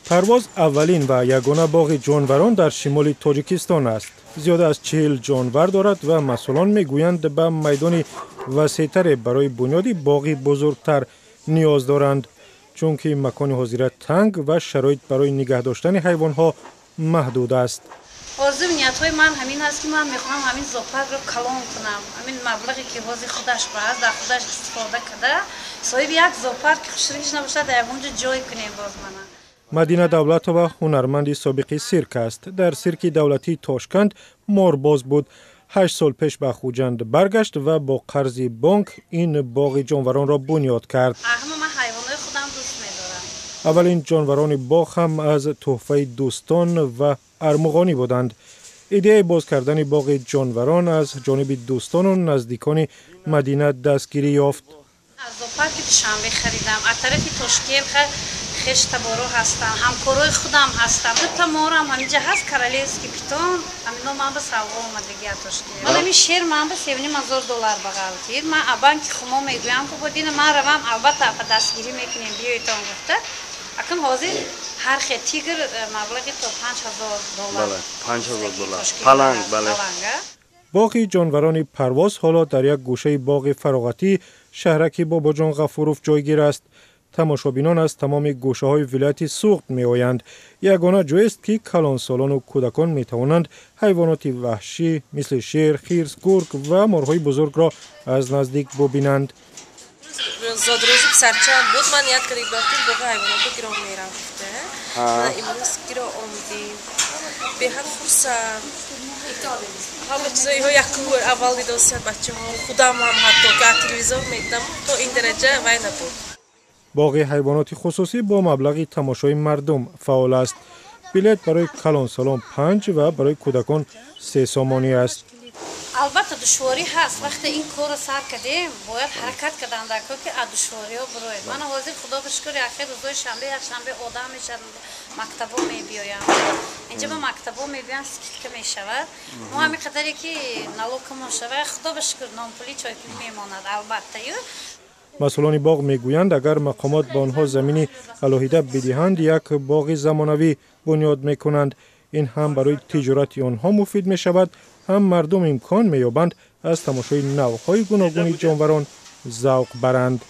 Парвоз аввалин ва ягона боғи ҷонварон дар шимоли Тоҷикистон аст. Зиёда аз 40 ҷонвар дорад ва масъулон мегӯянд, ба майдони васеътаре барои бунёди боғи бузургтар ниёз доранд, чунки макони ҳозира танг ва шароит барои нигаҳ доштани ҳайвонҳо маҳдуд аст. Орзу ниятҳои ман ҳамин аст, ки ман мехоҳам ҳамин зоопаркро калон кунам. Ҳамин маблағе, ки ҳозир худаш ба аст, дар худаш истифода карда, соҳиби як зоопарки хушрӯиш набошад, дар ягон ҷо ҷой кунем боз мана. Мадина Давлатова ҳунарманди собиқи сирк аст. Дар сирки давлатии Тошканд морбоз буд. 8 сол пеш ба Хуҷанд баргашт ва бо қарзи бонк ин боғи ҷонваронро бунёд кард. Ҳама ман ҳайвонҳои худам дӯст медорам. Аввалин ҷонварони боғ ҳам аз тӯҳфаи дӯстон ва армуғонӣ буданд. Идеяи боз кардани боғи ҷонварон аз ҷониби дӯстону наздикони Мадина дастгирӣ ёфт. Аз зоопарки Душанбе харидам, аз тарафи Тошкент хештаборо ҳастанд, ҳамкорои худам ҳастанд. Дута морам ҳаминҷа ҳаст, королевский питон. Ҳамино ман ба савғо омадагӣ аз Тошкент. Ман ҳамин шер ман ба 3500 доллар бағалтид. Ман а банки Хумо мегӯям, ки бо дина ман равам, албатта, ба дастгирӣ мекунем, биёйтон гуфта. Акун ҳозир ҳар хел тигр маблағи то 5000 доллар. 5000 доллар паланг, бале. Боғи ҷонварони Парвоз ҳоло дар як гӯшаи боғи фароғатии шаҳраки Бобоҷон Ғафуров ҷойгир аст. Тамошобинон аз тамоми гӯшаҳои вилояти Суғд меоянд. Ягона ҷоест, ки калонсолону кӯдакон метавонанд ҳайвоноти ваҳшӣ мисли шер, хирс, гург ва морҳои бузургро аз наздик бубинанд. Зодрӯзи писарчаам буд, ман ният карда будам, ки боғи ҳайвонотро гиро мерам гуфта. Имрӯз гиро омадем, беҳад хурсанд. Ҳама чизоиҳо якум бор аввал дидосият бачаҳо, худам ҳам ҳатто ки аз телевизор медидам, то ин дараҷа вай набуд. Боғи ҳайвоноти хусусӣ бо маблағи тамошои мардум фаъол аст. Билет барои калонсолон 5 ва барои кӯдакон 3 сомонӣ аст. Албатта, душворӣ ҳаст. Вақте ин корро сар кардем, бояд ҳаракат кардан дар кор, ки аз душвориҳо бироед. Мана ҳозир, худо ба шукр, яхел рӯзои шанбе, якшанбе одам мешавад, мактабо мебиёянд. Инҷа ба мактабо мебиёянд, скидка мешавад. Мо ҳамин қадаре ки налогамон шавад, худо ба шукр, нонпулӣ, чойпулӣ мемонад, албатта ю. Масъулони боғ мегӯянд, агар мақомот ба онҳо замини алоҳида бидиҳанд, як боғи замонавӣ бунёд мекунанд. Ин ҳам барои тиҷорати онҳо муфид мешавад, ҳам мардум имкон меёбанд аз тамошои навъҳои гуногуни ҷонварон завқ баранд.